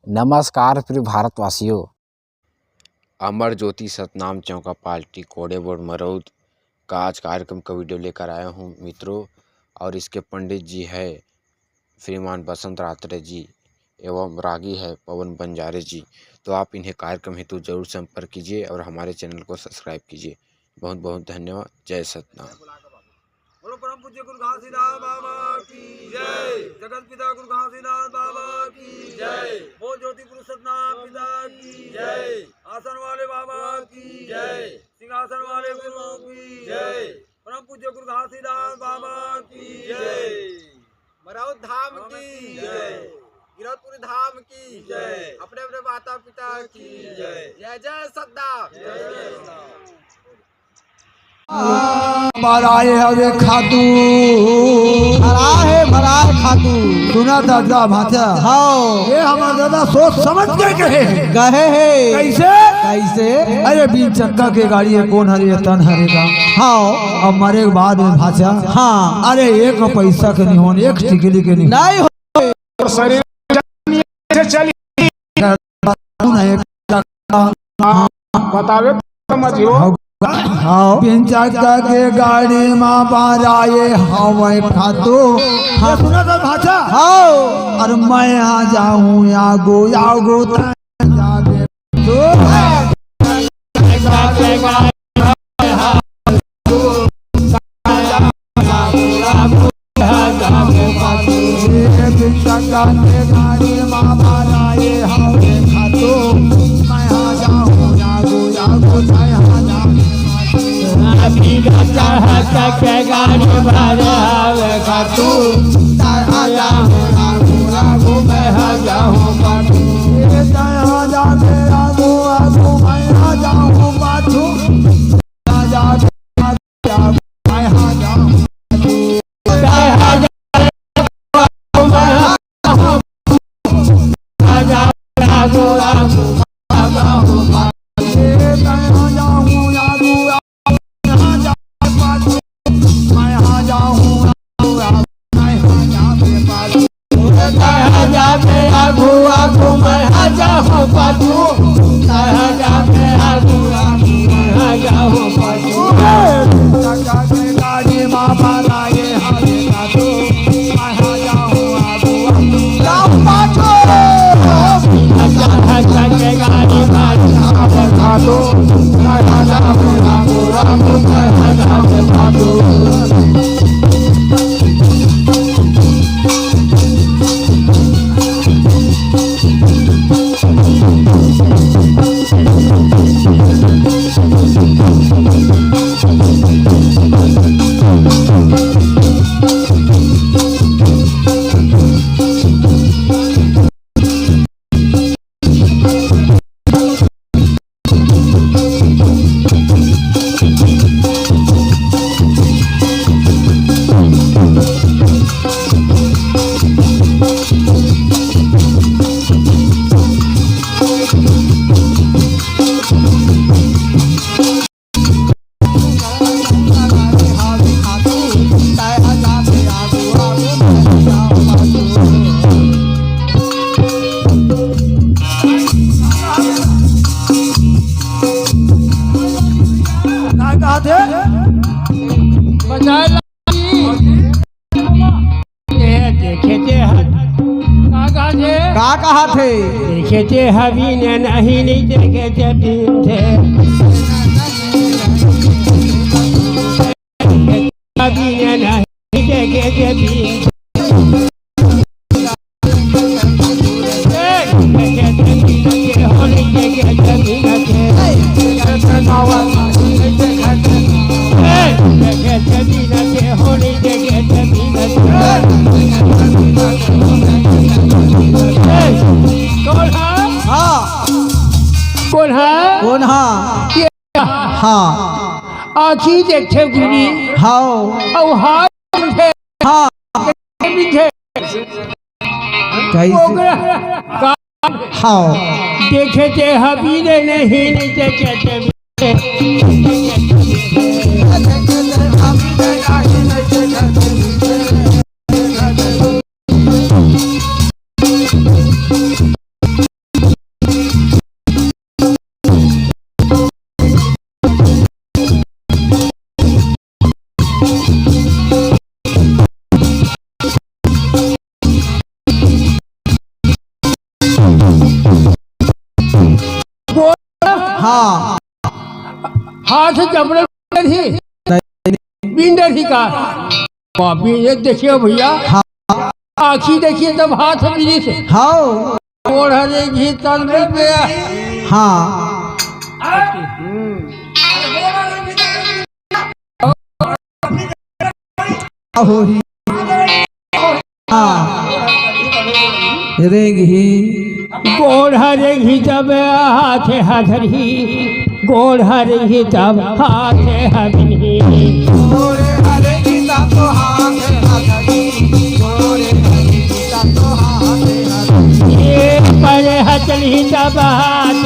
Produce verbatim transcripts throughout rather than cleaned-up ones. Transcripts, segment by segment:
नमस्कार प्रिय भारतवासियों, अमर ज्योति सतनाम चौका पार्टी कोड़े बोर्ड मरौद का आज कार्यक्रम का वीडियो लेकर आया हूँ मित्रों। और इसके पंडित जी है श्रीमान बसंत रात्रे जी एवं रागी है पवन बंजारे जी। तो आप इन्हें कार्यक्रम हेतु जरूर संपर्क कीजिए और हमारे चैनल को सब्सक्राइब कीजिए। बहुत बहुत धन्यवाद। जय सतनाम। बोलो परम पूज्य गुरु घासीदास बाबा की जय। जगत पिता गुरु घासीदास बाबा की जय। बोल ज्योति पुरुष सतनाम पिता की जय। आसन वाले बाबा की जय। सिंहासन वाले गुरु की जय। परम पूज्य गुरु घासीदास बाबा की जय। मरौद धाम की जय। गिरौदपुर धाम की जय। अपने अपने माता पिता की जय। जय जय सतनाम। भराए हवे खातू। भराए, भराए खातू। सुना दादा भाचा। हाँ। ये हमार दादा सोच समझ के कहे। कहे हे। कैसे? कैसे? अरे बीच चक्का के गाड़ी है, कौन हरे तन हरे का। हाँ। अब मरे के बाद में भाचा। हाँ। अरे एक पैसा के नहीं होन, एक टिकली के नहीं। नहीं हो। शरीर से चली। बतावे तो समझियो। हाँ। पिंचक के गाड़ी मा बाराए हवै खातू। हाँ, सुना तो भाचा। हाँ। और मैं आ जाऊँ आगो, आगो तैं जाबे। का कहत हे? बजाए ला ए, देखे ते ह-, का कहत हे? का कहत हे? देखे ते हबीन नहीं, नहीं देखे ते बीन थे। हबीन नहीं देखे ते बीन थे। हाँ। कोन हा? कोन हा? हाँ। आँखी देखथे गुरी। हाँ। अउ हाथ देखथे। हाँ। कैसे? ओकरा का हाँ। देखे ते हबीन नहीं, नहीं देखे ते हाँ। हाथ जबरे बिंदर ही। बिंदर ही का। बाप रे, ये देखिए भैया। हाँ। आँखी देखिए तब हाथ बिंदी से। हाँ। गोड़ हरे घी तन पे। हाँ। होही। हाँ। रेंगही। गोड़ रेंगही तब हाथ हथरही, गोड़ रेंगही तब हाथ हथरही। गोड़ रेंगही तब हाथ हथरही, गोड़ रेंगही तब हाथ हथरही। ये परे हथरही तब हाथ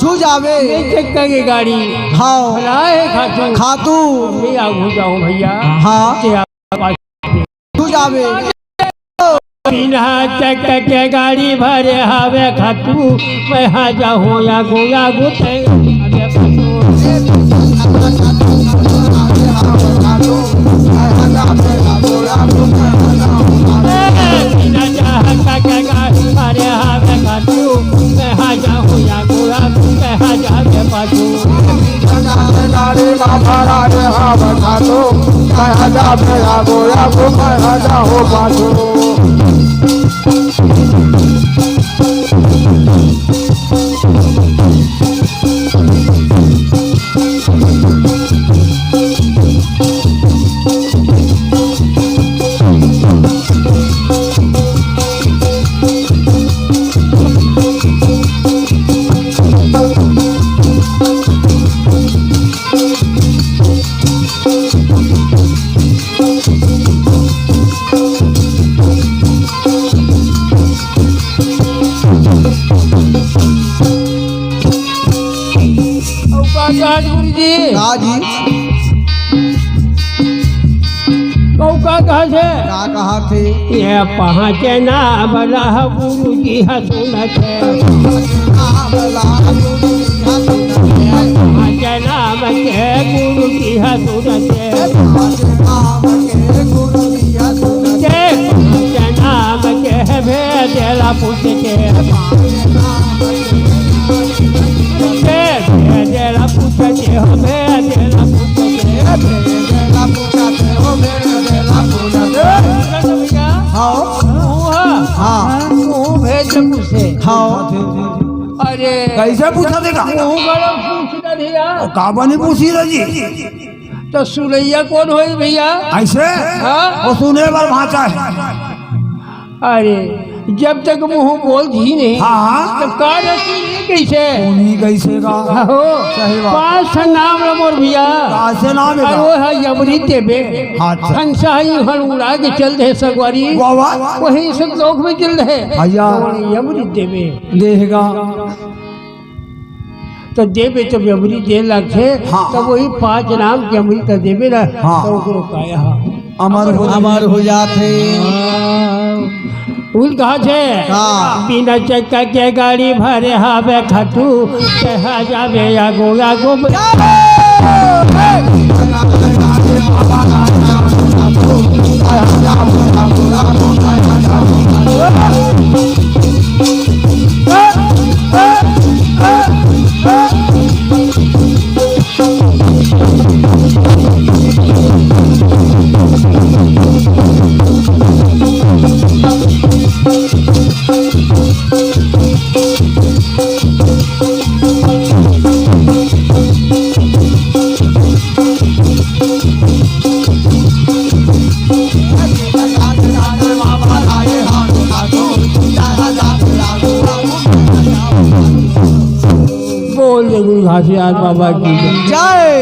छू जावे। ये चक्का के गाड़ी। हाँ। भला है खातू। खातू। ये आगू जाओ भैया। हाँ। ये आगू। छू जावे। बिना चक्का के गाड़ी भरे हवे खातू, मैं हा जाहूँ आगू आगू ते। बिना चक्का के गाड़ी भरे हवे खातू, मैं हा जाहूँ आगू आगू, मैं हा जावे पाछू। अउ का कहत गुरु जी? का जी? अउ का कहत हे? का कहत हे? ये पाँच नाम ला गुरु जी ह सुनत हे। पाँच नाम के गुरु जी ह सुनत हे। के पाँच नाम के भेद ला पूछ के। के भेद ला पूछ के, हो भेद ला पूछ के। हाँ। हाँ। मुँह भेद पूछे। हाँ। अरे। कैसे पूछा देखा? मुँह गलत पूछ दे दिया। का बनी पूछी रही? तो सुनैया कोन होई भैया? ऐसे? हाँ? वो सुने बर भांचा हे। अरे, जब तक मुँह बोल ही नहीं, हाँ, हाँ। तब का रसी ये कैसे? सुनी कैसे का? हो, सही बात। पाँच ठन नाम ला मोर भैया। कैसे नाम हे अरे का? वो है यमरी देबे। अच्छा। हंसा ही हन उड़ा के चल दे सगवारी। वाह, वाह। वही सब लोक में चल दे। भैया। तो यमरी देबे। देहगा। तो देबे तो अमृत दे लगथे, हाँ। तो वही पाँच नाम के अमृत देबे ना, हाँ। तो ओकरो काया ह अमर हो, अमर हो जाथे। हाँ। उन कहा छे, हाँ। बिना चक्का के गाड़ी भरे हवे खातू, कहा जाबे आगो आगो। बोल दे गुरु घासीदास बाबा की जय। जय।